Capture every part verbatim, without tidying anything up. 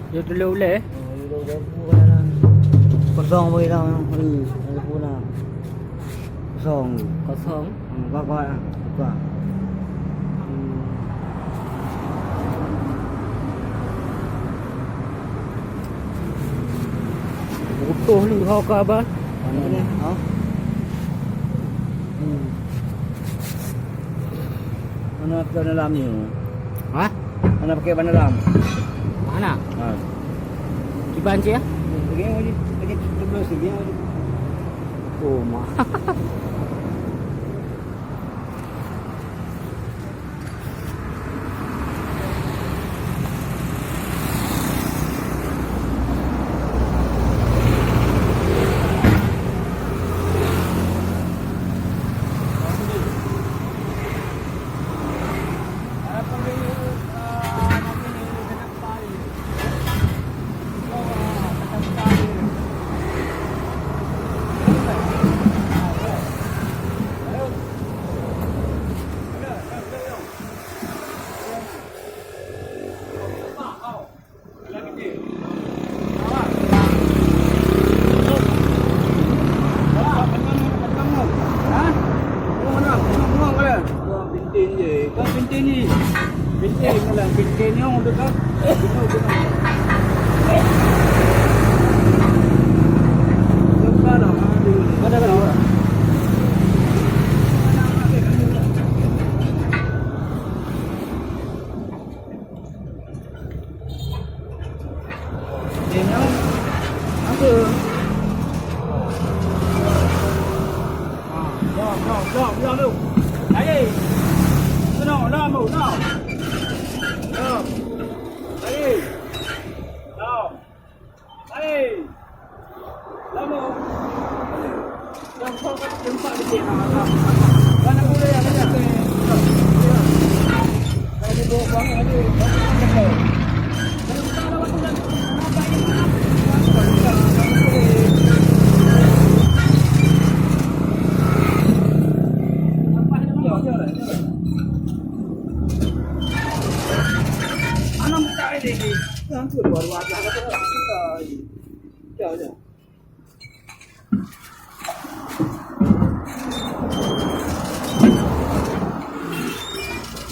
Dia dulu uleh. Oh, dia dulu uleh. Kosong bagi dah. Hmm, ada pun dah. Kosong. Kosong. Hmm, kuat, kuat lah. Buka. Hmm. Utuh ni kau ke abang? Mana ni? Ha? Hmm. Mana ke dalam ni? Ha? Mana pakai ban dalam? Mana? Ha. Kiban je ya? Lagi, lagi, lagi, lagi, lagi. Oh, mah.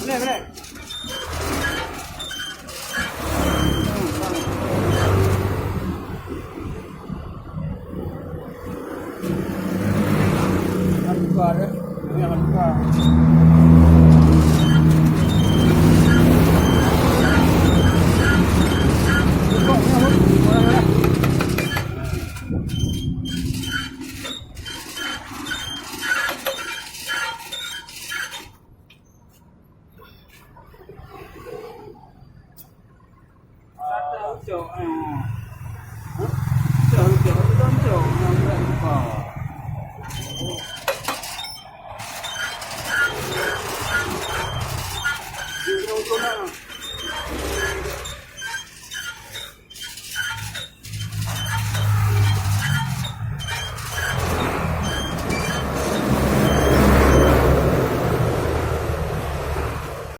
Boleh, boleh.